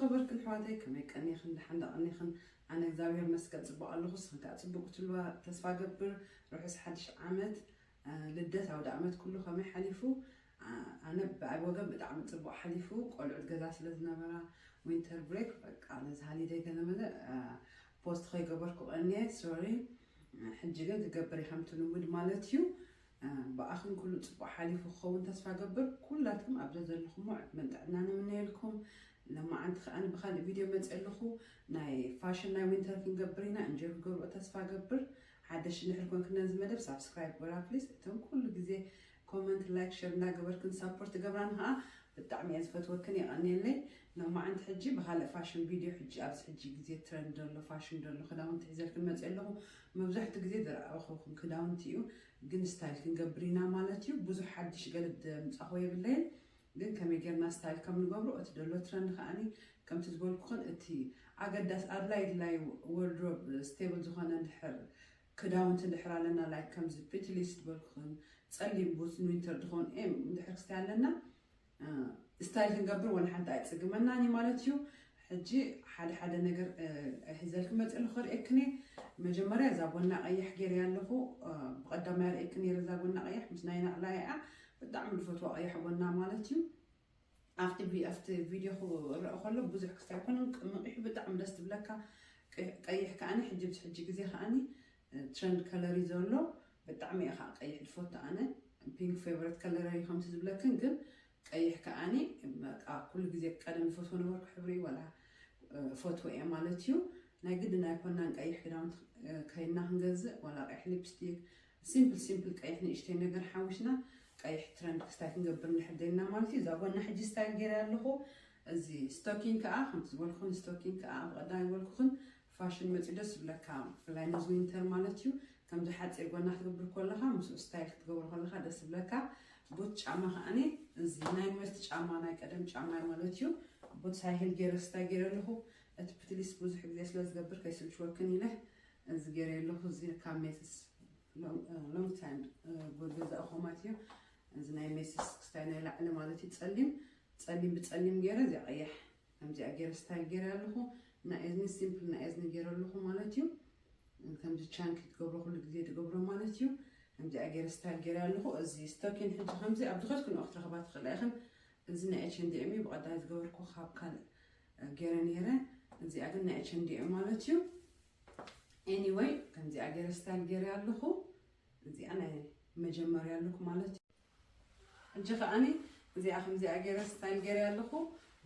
ኸበርክን ኣሕዋተይ፣ ከመይ ቀኒኽን? ደሓን ዶ ቀኒኽን? ኣነ እግዚኣብሔር ይመስገን ጽቡቕ ኣለኹ። ንስኽን ከኣ ጽቡቕ ክትህልዋ ተስፋ ገብር። ርሑስ ሓድሽ ዓመት፣ እ፣ ልደት፣ ኣውደ ዓመት ኩሉ ከመይ ሓሊፉ? ኣ-፣ ኣነ ብኣይ ወገን ብጣዕሚ ጽቡቕ ሓሊፉ። ቆልዑት ገዛ ስለ ዝነበራ፣ ዊንተር ብሬክ፣ በቃ ነዚ ሃሊደይ ገለ መለ፣ እ፣ ፖስት ከይገበርኩ ቀንየ፣ ሶሪ። ሕጂ ግን ክገብር እየ ከምቲ ልሙድ ማለት እዩ። እ፣ ብኣኽን ኩሉ ጽቡቕ ሓሊፉ ክኸውን ተስፋ ገብር። ኩላትኩም ኣብ ዘዘለኹሞ ዕድመን ጥዕናን እምነየልኩም። ሎማዓንቲ ከኣ ብኻልእ ቪድዮ መጽእ ኣለኹ። ናይ ፋሽን ናይ ዊንተር ክንገብር ኢና። እንጆይ ክገብርኦ ተስፋ ገብር። ሓደሽ እንድሕር ኮንክን ነዚ መደብ ሳብስክራይብ ግበራ ፕሊዝ። እቶም ኩሉ ግዜ ኮመንት፣ ላይክ፣ ሸር እንዳገበርክን ሳፖርት ትገብራን ከኣ ብጣዕሚ እየ ዝፈትወክን። የቐንየለይ። ሎማዓንቲ ሕጂ ብኻልእ ፋሽን ቪድዮ፣ ሕጂ ኣብዚ ሕጂ ግዜ ትረንድ ዘሎ ፋሽን ዘሎ ክዳውንቲ ሒዘልክን መጽእ ኣለኹ። መብዛሕትኡ ግዜ ዝረኣኹኹም ክዳውንቲ እዩ፣ ግን ስታይል ክንገብር ኢና ማለት እዩ። ብዙሕ ሓድሽ ገለ ዘምጻኹ የብለይን፣ ግን ከመይ ጌርና ስታይል ከም ንገብሮ፣ እቲ ዘሎ ትረንድ ከኣኒ ከምቲ ዝበልኩኽን፣ እቲ ኣገዳስ ኣድላይ ድላይ ወርድሮብ ስቴብል ዝኾነ እንድሕር ክዳውንቲ እንድሕር ኣለና፣ ላይክ ከምዚ ፒትሊስ ዝበልኩኽን፣ ጸሊም ቡት ንዊንተር ድኸውን ኤም እንድሕር ክስታይ ኣለና፣ እ፣ ስታይል ክንገብር ወላ ሓንቲ ኣይጽግመናን እዩ ማለት እዩ። ሕጂ ሓደ ሓደ ነገር፣ እ፣ ሒዘልክን መጽእ ኣለኹ ከርእየክን እየ። መጀመርያ እዛ ጎና ቀያሕ ገይረያ ኣለኹ፣ እ፣ ብቐዳማይ ኣርእየክን ነይረ። እዛ ጎና ቀያሕ ምስ ናይ ናዕላያ እያ፣ ብጣዕሚ ዝፈትዋ ቀያሕ ጎና ማለት እዩ። ኣብቲ ቪ-፣ ኣብቲ ቪድዮ ክረአ ከሎ ብዙሕ ክስታይ ኣይኮነን፣ ቅ-፣ መቒሑ ብጣዕሚ ደስ ትብለካ። ቀ-፣ ቀይሕ ከኣኒ ሕጂ ምስ ሕጂ ግዜ ከኣኒ፣ እ፣ ትረንድ ከለር እዩ ዘሎ። ብጣዕሚ እየ ከዓ ቀይሕ ዝፈቱ ኣነ። ፒንክ ፌቨረት ከለር እዩ ከምቲ ዝብለክን፣ ግን ቀይሕ ከኣኒ በቃ ኩሉ ግዜ ቀደም ዝፈትዎ ነበርኩ ሕብሪ ወላ፣ እ፣ ፈትዎ እየ ማለት እዩ። ናይ ግድን ኣይኮናን ቀይሕ ክዳውንቲ፣ እ፣ ከይድና ክንገዝእ፣ ወላ ቀይሕ ሊፕስቲክ፣ ሲምፕል ሲምፕል ቀይሕ ንእሽተይ ነገር ሓዊስና ቀይሕ ትረንድ ክስታይ ክንገብር እንድሕር ደሊና ማለት እዩ። እዛ ጎና ሕጂ ስታይል ገይረ ኣለኹ። እዚ ስቶኪንግ ከኣ ከምቲ ዝበልኩን፣ ስቶኪንግ ከኣ ኣብ ቀዳሚ ዝበልኩኽን ፋሽን መጺኡ ደስ ዝብለካ፣ ብፍላይ ነዚ ዊንተር ማለት እዩ። ከምዚ ሓጺር ጎና ክትገብር ከለኻ፣ ምስኡ ስታይል ክትገብሮ ከለኻ ደስ ዝብለካ። ቡት ጫማ ከኣኒ እዚ ናይ ዩኒቨርሲቲ ጫማ፣ ናይ ቀደም ጫማ ማለት እዩ። ቡት ሳይክል ገይረ ስታይ ገይረ ኣለኹ። እቲ ፕትሊስ ብዙሕ ግዜ ስለ ዝገብር ከይስልችወክን ኢለ እዚ ገይረ ኣለኹ። እዚ ካብ ሜስስ ሎንግ፣ እ፣ ሎንግ ታይም፣ እ፣ ገዛእኹ ማለት እዩ። እዚ ናይ ሜስስ ክስታይ ናይ ላዕሊ ማለት እዩ። ጸሊም፣ ጸሊም ብጸሊም ገይረ፣ እዚኣ ቀያሕ ከምዚኣ ገይረ ስታይል ገይረ ኣለኹ። ናይ እዝኒ ሲምፕል ናይ እዝኒ ገይረ ኣለኹ ማለት እዩ። ከምዚ ቻንኪ ትገብሮ፣ ኩሉ ግዜ ትገብሮ ማለት እዩ። ከምዚኣ ገይረ ስታይል ገይረ ኣለኹ። እዚ ስቶኪን ሕጂ ከምዚ ኣብ ዝኸድክንኦ ክትረኽባ ትኽእላ ኢኽን። እዚ ናይ ኤች ኤንድ ኤም እዩ፣ ብቐዳይ ዝገበርኩ ካብ ካልእ፣ እ፣ ገይረ ነይረ። እዚኣ ግን ናይ ኤች ኤንድ ኤም ማለት እዩ። ኤኒወይ፣ ከምዚኣ ገይረ ስታይል ገይረ ኣለኹ። እዚኣ ናይ መጀመርያ ኣለኩ ማለት እዩ። ሕጂ ከኣኒ እዚኣ ከምዚኣ ገይረ ስታይል ገይረ ኣለኹ።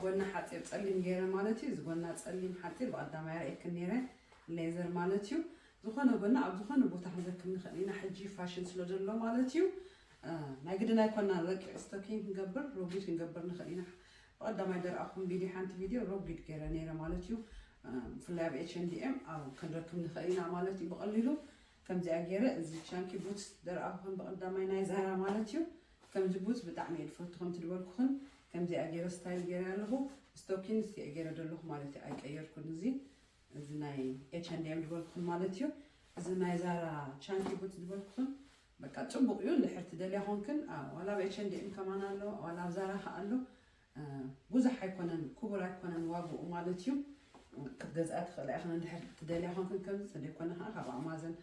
ጎና ሓፂር ጸሊም ገይረ ማለት እዩ። እዚ ጎና ጸሊም ሓፂር ብቐዳማይ ኣርእየክን ነይረ፣ ሌዘር ማለት እዩ። ዝኾነ ጎና ኣብ ዝኾነ ቦታ ክንረክብ ንኽእል ኢና። ሕጂ ፋሽን ስለ ዘሎ ማለት እዩ። እ፣ ናይ ግድን ኣይኮና ረቂቕ ስቶኪን ክንገብር፣ ረጒድ ክንገብር ንኽእል ኢና። ብቐዳማይ ደርኣኹም ቪድዮ፣ ሓንቲ ቪድዮ ረጒድ ገይረ ነይረ ማለት እዩ። እ፣ ብፍላይ ኣብ ኤች ኤንድ ኤም ኣብ ክንረክብ ንኽእል ኢና ማለት እዩ ብቐሊሉ። ከምዚኣ ገይረ እዚ ቻንኪ ቡትስ ደርኣኹም ብቐዳማይ ናይ ዛራ ማለት እዩ። ከምዚ ቡትስ ብጣዕሚ እየ ዝፈቱ፣ ከምቲ ዝበልኩኽን ከምዚኣ ገይረ ስታይል ገይረ ኣለኹ። ስቶኪን እዚኣ ገይረ ዘለኹ ማለት እዩ፣ ኣይቀየርኩን። እዚ፣ እዚ ናይ ኤች ኤንድ ኤም ዝበልኩኽን ማለት እዩ። እዚ ናይ ዛራ ቻንኪ ቡትስ ዝበልኩኽን በቃ ጽቡቕ እዩ። እንድሕር ትደልያ ኾንክን፣ አ፣ ዋላ ኣብ ኤች ኤንድ ኤም ከማን ኣሎ፣ ዋላ ኣብ ዛራ ኸኣ ኣሎ። እ፣ ብዙሕ ኣይኮነን፣ ክቡር ኣይኮነን ዋግኡ ማለት እዩ። ክትገዝኣ ትኽእላ ኢኽን እንድሕር ትደልያ ኾንክን፣ ከምዚ ተደይኮነ ኸዓ ካብ ኣማዘን፣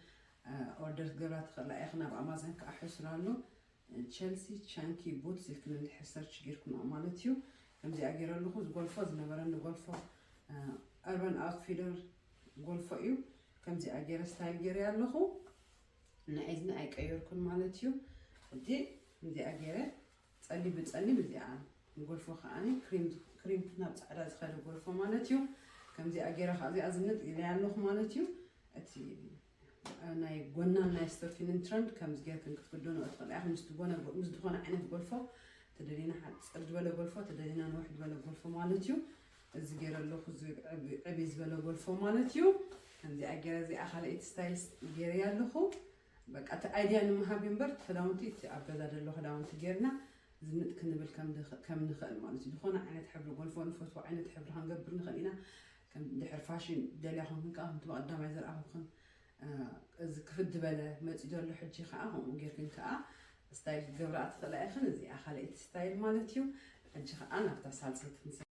እ፣ ኦርደር ክትገብራ ትኽእላ ኢኽን። ኣብ ኣማዘን ከዓ ሕሱር ኣሎ። ቸልሲ ቻንኪ ቡትስ ኢልክን እንድሕር ሰርች ጌርክንኦ ማለት እዩ። ከምዚኣ ገይረ ኣለኹ። ዝጎልፎ ዝነበረኒ ጎልፎ፣ እ፣ ኣርባን ኣውትፊደር ጎልፎ እዩ። ከምዚኣ ገይረ ስታይል ገይረ ኣለኹ። ናይ እዝኒ ኣይቀየርኩን ማለት እዩ። ሕጂ ከምዚኣ ገይረ ጸሊም ብጸሊም እዚኣ ጎልፎ ከኣኒ ክሪም፣ ክሪም ናብ ጻዕዳ ዝኸደ ጎልፎ ማለት እዩ። ከምዚኣ ገይረ ከኣ እዚኣ ዝንጥ ኢለ ኣለኹ ማለት እዩ። እቲ ናይ ጎና ናይ ስቶኪንን ትረንድ ከምዚ ጌርክን ክትክደኖ ትኽእላ ኢኽን። ምስ ዝኾነ፣ ምስ ዝኾነ ዓይነት ጎልፎ፣ ተደሊና ሓጽር ዝበለ ጎልፎ፣ ተደሊና ነውሕ ዝበለ ጎልፎ ማለት እዩ። እዚ ገይረ ኣለኹ፣ እዚ ዕብ-፣ ዕብይ ዝበለ ጎልፎ ማለት እዩ። ከምዚኣ ገይረ እዚኣ ካልኣይቲ ስታይል ገይረያ ኣለኹ። በቃ እቲ ኣይድያ ንምሃብ እዩ እምበር፣ እቲ ክዳውንቲ እቲ ኣብ ገዛ ዘሎ ክዳውንቲ ጌርና ዝንጥ ክንብል ከም ድኽ-፣ ከም ንኽእል ማለት እዩ። ዝኾነ ዓይነት ሕብሪ ጎልፎ ንፈትዎ ዓይነት ሕብሪ ክንገብር ንኽእል ኢና። ከም ድሕር ፋሽን ደልያ ኾንክን ከኣ፣ ከምቲ ብቐዳማይ ዘርኣኹኽን፣ እ፣ እዚ ክፍት ዝበለ መጺኡ ዘሎ፣ ሕጂ ከኣ ከምኡ ጌርክን ከኣ ስታይል ክትገብራ ትኽእላ ኢኽን። እዚኣ ካልኣይቲ ስታይል ማለት እዩ። ሕጂ ከኣ ናብታ ሳልሰይቲ ክንሰ-፣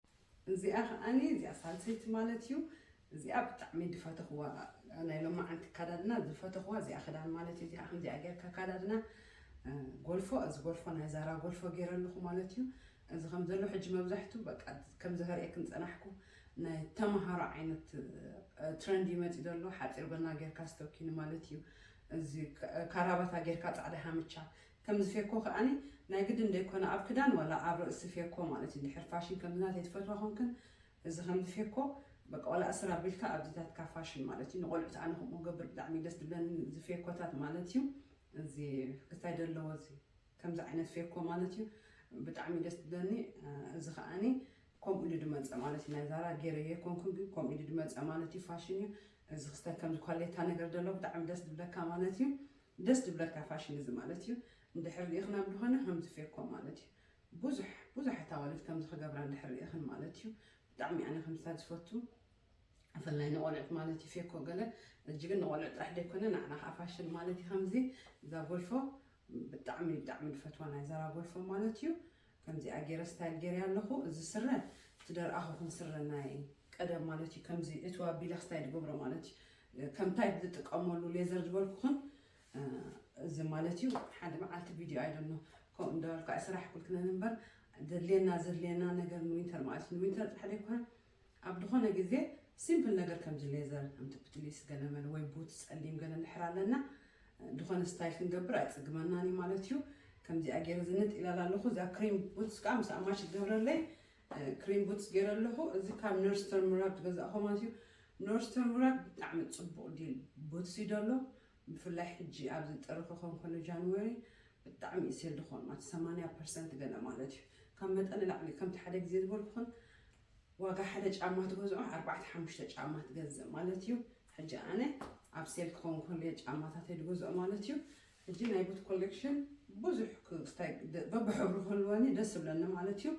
እዚኣ ከዓኒ እዚኣ ሳልሰይቲ ማለት እዩ። እዚኣ ብጣዕሚ ዝፈተኽዋ ናይ ሎማዓንቲ ኣካዳድና ዝፈተኽዋ እዚኣ ክዳን ማለት እዩ። እዚኣ ከምዚኣ ጌርካ ኣካዳድና፣ እ፣ ጎልፎ፣ እዚ ጎልፎ ናይ ዛራ ጎልፎ ገይረ ኣለኹ ማለት እዩ። እዚ ከም ዘሎ ሕጂ መብዛሕቱ በቃ ከም ዝኸርእየክን ጸናሕኩ ናይ ተምሃሮ ዓይነት፣ እ፣ ትረንድ ይመጽእ ዘሎ። ሓጺር ጎና ጌርካ ስቶኪን ማለት እዩ። እዚ ካ-፣ ካራባታ ጌርካ ጻዕዳ ሃምቻ ከም ዝፌኮ ከዓኒ ናይ ግድን ዘይኮነ ኣብ ክዳን ዋላ ኣብ ርእሲ ፌኮ ማለት እዩ። ድሕር ፋሽን ከም ናተይ ትፈትዋ ኮንክን እዚ ከም ዝፌኮ በቃ ዋላ እስራ ቢልካ ኣብዚታትካ ፋሽን ማለት እዩ። ንቆልዑት ኣነ ከምኡ ገብር ብጣዕሚ ደስ ዝብለኒ ዝፌኮታት ማለት እዩ። እዚ ክታይ ዘለዎ እዚ ከምዚ ዓይነት ፌኮ ማለት እዩ። ብጣዕሚ ደስ ዝብለኒ፣ እ፣ እዚ ከዓኒ ከምኡ ኢሉ ድመጸ ማለት እዩ። ናይ ዛራ ገይረ የኮንኩን ግን ከምኡ ኢሉ ድመጸ ማለት እዩ። ፋሽን እዩ። እዚ ክስታይ ከምዚ ኳሌታ ነገር ደሎ ብጣዕሚ ደስ ዝብለካ ማለት እዩ። ደስ ዝብለካ ፋሽን እዚ ማለት እዩ። እንድሕር ርኢኽና ብዝኾነ ከምዚ ፌኮ ማለት እዩ። ብዙሕ፣ ብዙሕ ኣዋልድ ከምዚ ክገብራ እንድሕር ርኢኽን ማለት እዩ። ብጣዕሚ ኣነ ከምስታት ዝፈቱ፣ ብፍላይ ንቆልዑት ማለት እዩ። ፌኮ ገለ፣ እጂ ግን ንቆልዑት ጥራሕ ዘይኮነ ንዓና ከዓ ፋሽን ማለት እዩ። ከምዚ እዛ ጎልፎ ብጣዕሚ፣ ብጣዕሚ ዝፈትዋ ናይ ዛራ ጎልፎ ማለት እዩ። ከምዚኣ ገይረ ስታይል ገይረ ኣለኹ። እዚ ስረ፣ እቲ ደርኣኹኹን ስረ ናይ ቀደም ማለት እዩ። ከምዚ እትዋ ቢለ ስታይል ገብሮ ማለት እዩ። ከምታይ ዝጥቀመሉ ሌዘር ዝበልኩኽን፣ እ፣ እዚ ማለት እዩ። ሓደ መዓልቲ ቪድዮ ኣይደኖ ከምኡ እንዳበልኩ ኣይስራሕ ኩልክነን እምበር፣ ዘድልየና፣ ዘድልየና ነገር ንዊንተር ማለት እዩ። ንዊንተር ጥራሕ ዘይኮነ ኣብ ዝኾነ ግዜ ሲምፕል ነገር ከምዚ ሌዘር፣ ከምቲ ፕትሊስ ገለ መለ ወይ ቡት ጸሊም ገለ እንድሕር ኣለና፣ ዝኾነ ስታይል ክንገብር ኣይጽግመናን እዩ ማለት እዩ። ከምዚኣ ገይረ ዝንጥ ኢላላ ኣለኹ። እዛ ክሪም ቡትስ ከዓ ምስ ኣማች ትገብረለይ፣ እ፣ ክሪም ቡትስ ገይረ ኣለኹ። እዚ ካብ ኖርስተርን ሙራብ ዝገዛእኹ ማለት እዩ። ኖርስተርን ሙራብ ብጣዕሚ ጽቡቕ ዲል ቡትስ እዩ ደሎ። ብፍላይ ሕጂ ኣብዚ ጥሪ ክኾን ከሎ ጃንዋሪ ብጣዕሚ እዩ ሴል ዝኾን ማለት ሰማንያ ፐርሰንት ገለ ማለት እዩ። ካብ መጠን ንላዕሊ ከምቲ ሓደ ግዜ ዝበልኩኹን ዋጋ ሓደ ጫማ ትገዝኦ ኣርባዕተ ሓሙሽተ ጫማ ትገዝእ ማለት እዩ። ሕጂ ኣነ ኣብ ሴል ክኸውን ከሎ እየ ጫማታተይ ዝገዝኦ ማለት እዩ። ሕጂ ናይ ቡት ኮሌክሽን ብዙሕ ክስታይ ደ-፣ በብሕብሩ ክህልወኒ ደስ ዝብለኒ ማለት እዩ።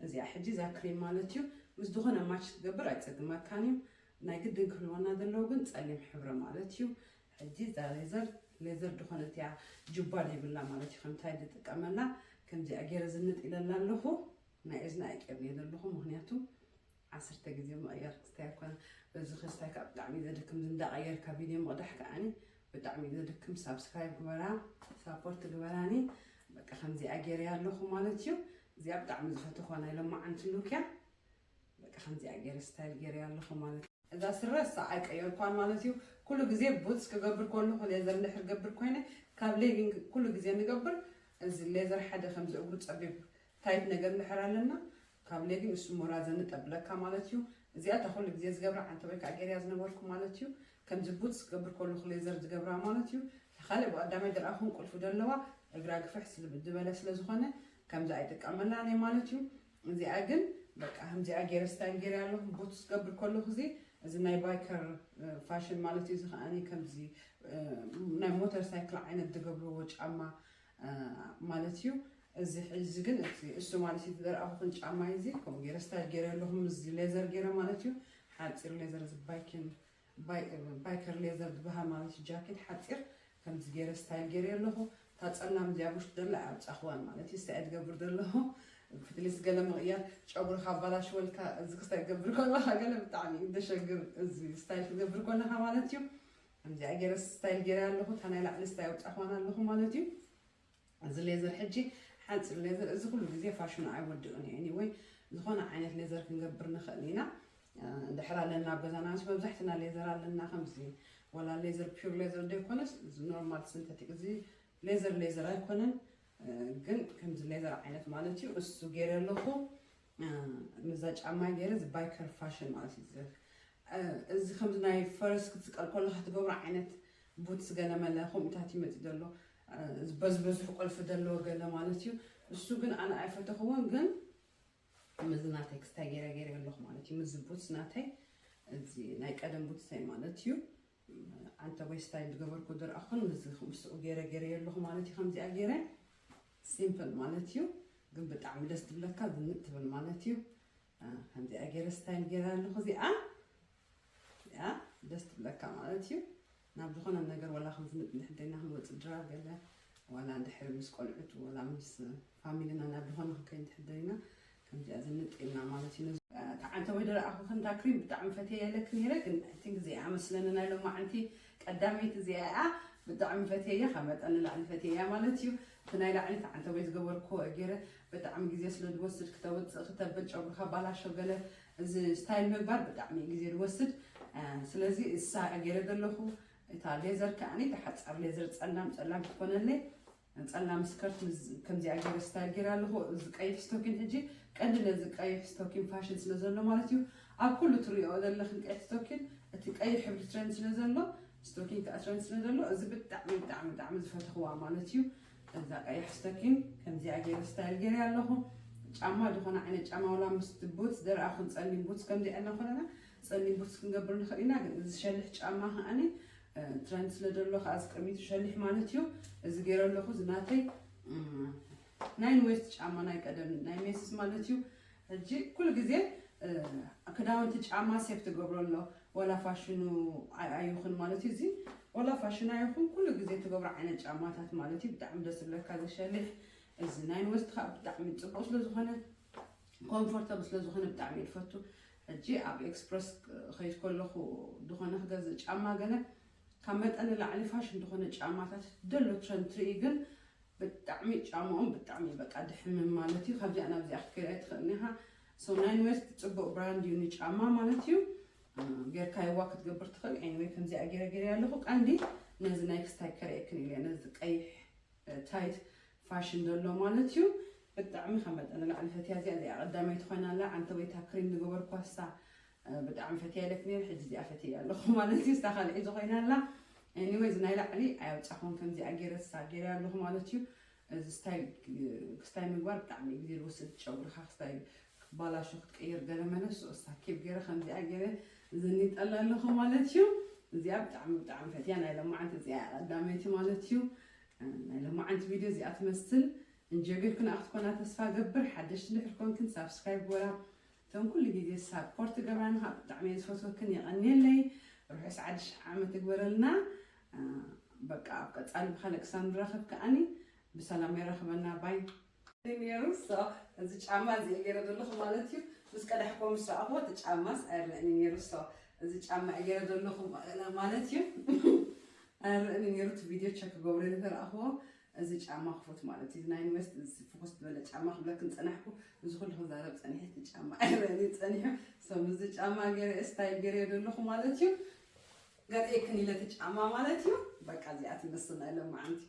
እዚኣ ሕጂ እዛ ክሪም ማለት እዩ። ምስ ዝኾነ ማች ክትገብር ኣይጸግመካን እዩ። ናይ ግድን ክህልወና ዘለዎ ግን ጸሊም ሕብሪ ማለት እዩ። ሕጂ እዛ ሌዘር፣ ሌዘር ዝኾነት እያ፣ ጅባ ዘይብላ ማለት እዩ። ከምታይ ዝጥቀመላ ከምዚኣ ገይረ ዝንጥ ኢለላ ኣለኹ። ናይ እዝና ኣይቀርንየ ዘለኹ፣ ምኽንያቱ ዓሰርተ ግዜ ምቕያር ክስታይ ኣይኮነ። በዚ ክስታይ ከዓ ብጣዕሚ ዘድክም፣ እንዳቐየርካ ቪድዮ ምቕዳሕ ከዓኒ ብጣዕሚ ዘድክም። ሳብስክራይብ ግበራ፣ ሳፖርት ግበራኒ። በቃ ከምዚኣ ገይረ ኣለኹ ማለት እዩ። እዚኣ ብጣዕሚ ዝፈትኹዋ ናይ ሎማዓንቲ ሉክ እያ። በቃ ከምዚኣ ገይረ ስታይል ገይረ ኣለኹ ማለት እዩ። እዛ ስረ እሳ ኣይቀየርኳን ማለት እዩ። ኩሉ ግዜ ቡትስ ክገብር ከለኹ ሌዘር እንድሕር ገብር ኮይነ ካብ ሌጊንግ ኩሉ ግዜ ንገብር። እዚ ሌዘር ሓደ ከምዚ እግሩ ጸቢብ ታይት ነገር እንድሕር ኣለና ካብ ሌጊንግ እሱ ሞራ ዘንጠብለካ ማለት እዩ። እዚኣ እታ ኩሉ ግዜ ዝገብራ ዓንተ ወይ ከዓ ገይርያ ዝነበርኩ ማለት እዩ። ከምዚ ቡትስ ክገብር ከለኹ ሌዘር ዝገብራ ማለት እዩ። ካልእ ብቐዳማይ ዝረኣኹን ቁልፊ ዘለዋ እግራ ግፍሕ ስል-፣ ዝበለ ስለ ዝኾነ ከምዚ ኣይጥቀመላን እየ ማለት እዩ። እዚኣ ግን በቃ ከምዚኣ ገይረ ስታይል ገይረ ኣለኹ። ቡትስ ክገብር ከለኹ እዚ፣ እዚ ናይ ባይከር፣ እ፣ ፋሽን ማለት እዩ። እዚ ከዓኒ ከምዚ፣ እ፣ ናይ ሞተር ሳይክል ዓይነት ዝገብርዎ ጫማ፣ እ፣ ማለት እዩ። እዚ ሕዚ ግን እቲ እሱ ማለት እዩ ዝደርኣኹ ጫማ እዩ። እዚ ከምኡ ገይረ ስታይል ገይረ ኣለኹ። እዚ ሌዘር ገይረ ማለት እዩ። ሓፂር ሌዘር እዚ ባይክን ባይ-፣ ባይከር ሌዘር ዝበሃል ማለት እዩ። ጃኬት ሓፂር ከምዚ ገይረ ስታይል ገይረ ኣለኹ። እታ ፀላም እዚኣ ብውሽጢ ዘላ ኣውፃኽዋን ማለት እዩ። ስታይል ትገብር ዘለኹ ፍትሊስ ገለ ምቕያር ጨጉርኻ ኣባላሽወልካ እዚ ክስታይ ትገብር ከለኻ ገለ ብጣዕሚ እዩ ዘሸግር። እዚ ስታይል ትገብር ከለኻ ማለት እዩ። ከምዚኣ ገይረ ስታይል ገይረ ኣለኹ። እታ ናይ ላዕሊ ስታይ ኣውፃኽዋን ኣለኹ ማለት እዩ። እዚ ሌዘር ሕጂ ሓፂር ሌዘር፣ እዚ ኩሉ ግዜ ፋሽኑ ኣይወድእን እዩ። ኤኒወይ፣ ዝኾነ ዓይነት ሌዘር ክንገብር ንኽእል ኢና። እ፣ እንድሕር ኣለና ኣብ ገዛና፣ ምስ መብዛሕትና ሌዘር ኣለና፣ ከምዚ ዋላ ሌዘር፣ ፒውር ሌዘር ዘይኮነስ፣ እዚ ኖርማል ሲንተቲክ፣ እዚ ሌዘር፣ ሌዘር ኣይኮነን። እ፣ ግን ከምዚ ሌዘር ዓይነት ማለት እዩ። እሱ ገይረ ኣለኹ። እ፣ ምዛ ጫማ ገይረ፣ እዚ ባይከር ፋሽን ማለት እዩ። እዚ፣ እ፣ እዚ ከምዚ ናይ ፈረስ ክትስቀል ከለኻ ትገብሮ ዓይነት ቡትስ ገለ መለ ከምኡታት ይመጽእ ዘሎ፣ እ፣ በዝበዝሑ ቁልፊ ዘለዎ ገለ ማለት እዩ። እሱ ግን ኣነ ኣይፈተኽዎን፣ ግን ምዚ ናተይ ክስታይ ገይረ ገይረ ኣለኹ ማለት እዩ። ምዚ ቡትስ ናተይ፣ እዚ ናይ ቀደም ቡትሰይ ማለት እዩ። ኣንተ ወይ ስታይል ዝገበርኩ ዝረኣኹን ምዚ ምስኡ ገይረ ገይረ ኣለኹ ማለት እዩ። ከምዚኣ ገይረ ሲምፕል ማለት እዩ። ግን ብጣዕሚ ደስ ትብለካ፣ ዝንጥ ትብል ማለት እዩ። እ፣ ከምዚኣ ገይረ ስታይል ገይረ ኣለኹ። እዚኣ፣ እዚኣ ደስ ትብለካ ማለት እዩ። ናብ ዝኾነ ነገር ዋላ ከም ዝንጥ እንድሕር ደይና ክንወፅእ ድራር ገለ፣ ዋላ እንድሕር ምስ ቆልዑት፣ ዋላ ምስ ፋሚሊና ናብ ዝኾነ ክንከይድ እንድሕር ደይና፣ ከምዚኣ ዝንጥ ኢልና ማለት እዩ። ነዚ፣ እ፣ ተዓንተ ዝረኣኹ ክንታ ክሪም ብጣዕሚ ፈትየ ኢለክ ነይረ፣ ግን I think እዚኣ መስለኒ ናይ ሎማዓንቲ ቀዳመይቲ እዚኣ እያ። ብጣዕሚ ፈትየያ፣ ካብ መጠን ንላዕሊ ፈትየያ ማለት እዩ። እቲ ናይ ላዕሊ እቲ ዓንተቦይ ዝገበርኩዎ ገይረ ብጣዕሚ ግዜ ስለ ዝወስድ ክተውፅእ ክተብል ጨጉርካ ባላሾ ገለ እዚ ስታይል ምግባር ብጣዕሚ እዩ ግዜ ዝወስድ። እ፣ ስለዚ እሳ ገይረ ዘለኹ እታ ሌዘር ከዓኒ እታ ሓፃር ሌዘር ፀላም ፀላም ክትኮነለይ ጸላም ስከርት ምስ ከምዚኣ ገይረ ስታይል ገይረ ኣለኹ። እዚ ቀይሕ ስቶኪን ሕጂ ቀንዲ ነዚ ቀይሕ ስቶኪን ፋሽን ስለ ዘሎ ማለት እዩ። ኣብ ኩሉ ትሪኦ ዘለኽን ቀይሕ ስቶኪን እቲ ቀይሕ ሕብሪ ትረንድ ስለ ዘሎ ስቶኪን ከዓ ትረንድ ስለ ዘሎ እዚ ብጣዕሚ ብጣዕሚ ብጣዕሚ ዝፈተኽዋ ማለት እዩ። እዛ ቀይሕ ስቶኪን ከምዚኣ ገይረ ስታይል ገይረ ኣለኹ። ጫማ ዝኾነ ዓይነት ጫማ ዋላ ምስ ቡትስ ደረኣኹን ጸሊም ቡትስ ከምዚኣ እናኾነና ጸሊም ቡትስ ክንገብር ንኽእል ኢና። ግን እዚ ሸልሕ ጫማ ከዓኒ ትረንድ ስለ ዘሎ ከዓ እዚ ቅድሚቱ ሸሊሕ ማለት እዩ። እዚ ገይረ ኣለኹ እዚ ናተይ ናይን ዌስት ጫማ ናይ ቀደም ናይ ሜስስ ማለት እዩ። ሕጂ ኩሉ ግዜ ክዳውንቲ ጫማ ሴፍ ትገብሮ ኣሎ። ወላ ፋሽኑ ኣይኹን ማለት እዩ። እዚ ወላ ፋሽኑ ኣይኹን ኩሉ ግዜ ትገብሮ ዓይነት ጫማታት ማለት እዩ። ብጣዕሚ ደስ ዝብለካ ዝሸልሕ እዚ ናይን ዌስት ከዓ ብጣዕሚ ፅቡቅ ስለዝኾነ ኮምፎርተብል ስለዝኾነ ብጣዕሚ እየ ዝፈቱ። ሕጂ ኣብ ኤክስፕረስ ከይድ ከለኹ ዝኾነ ክገዝእ ጫማ ገለ ካብ መጠን ንላዕሊ ፋሽን ዝኾነ ጫማታት ደሎ ትረንድ ትርኢ ግን ብጣዕሚ ጫማኦም ብጣዕሚ በቃ ድሕምም ማለት እዩ። ካብዚኣ ናብዚኣ ክትከይድ ኣይትኽእልን ኢኻ። ሶ ናይን ዌስት ፅቡቅ ብራንድ እዩ ንጫማ ማለት እዩ። ጌርካ ይዋ ክትገብር ትኽእል። ኤኒወይ ከምዚኣ ገይረ ገይረ ኣለኹ። ቀንዲ ነዚ ናይ ክስታይ ከርእየክን ኢለ ነዚ ቀይሕ ታይት ፋሽን ዘሎ ማለት እዩ። ብጣዕሚ ካብ መጠን ንላዕሊ ፈትያ እዚኣ እዚኣ ቀዳመይቲ ኮይና ኣላ። ዓንተቦይታ ክሪም ዝገበርኳ እሳ ብጣዕሚ ፈትያ ኢለክ ነይረ ሕጂ እዚኣ ፈትያ ኣለኹ ማለት እዩ። እሳ ካልእ ሒዞ ኮይና ኣላ። ኤኒወይ እዚ ናይ ላዕሊ ኣየውፃኹን ከምዚኣ ገይረ እሳ ገይረ ኣለኹ ማለት እዩ። እዚ ስታይ ክስታይ ምግባር ብጣዕሚ ግዜ ዝወስድ ጨጉርካ ክስታይ ክባላሾ ክትቀይር ገለ መለ እሱ እሳ ኬብ ገይረ ከምዚኣ ገይረ ዝኒጠላ ኣለኹ ማለት እዩ። እዚኣ ብጣዕሚ ብጣዕሚ ፈትያ ናይ ለማዓንቲ እዚኣ ቀዳመይቲ ማለት እዩ። ናይ ለማዓንቲ ቪድዮ እዚኣ ትመስል። እንጀገድኩን ኣክትኮና ተስፋ ገብር ሓደሽቲ ድሕር ኮንክን ሳብስክራይብ ጎራ እቶም ኩሉ ግዜ ሳፖርት ገብራና ብጣዕሚ እየ ዝፈትወክን የቐንየለይ። ርሑስ ሓድሽ ዓመት ይግበረልና። በቃ ኣብ ቀፃሊ ብካልእ ክሳብ ንራኸብ ከዓኒ ብሰላም የራኽበና ባይ ነይሩ። ሶ እዚ ጫማ እዚ ገይረ ዘለኹ ማለት እዩ። ምስ ቀዳሕኮ ምስ ረኣኽዎ እቲ ጫማስ ኣይረኣኒ ነይሩ። ሶ እዚ ጫማ ገይረ ዘለኹ ማለት እዩ። ኣይረኣኒ ነይሩ እቲ ቪድዮ ቸክ ገብረ ዝተረኣኽዎ እዚ ጫማ ክፉት ማለት እዩ። ናይ ኢንቨስት እዚ ፍኹስ ዝበለ ጫማ ክብለክን ጸናሕኩ። እዚ ኩሉ ክዛረብ ጸኒሐ እቲ ጫማ ኣይረኣኒ ጸኒሑ። ሶ እዚ ጫማ ገይረ ስታይል ገይረ ዘለኹ ማለት እዩ። ገርኤክን ኢለ እቲ ጫማ ማለት እዩ። በቃ እዚኣ ትመስል ናይ ሎማዓንቲ።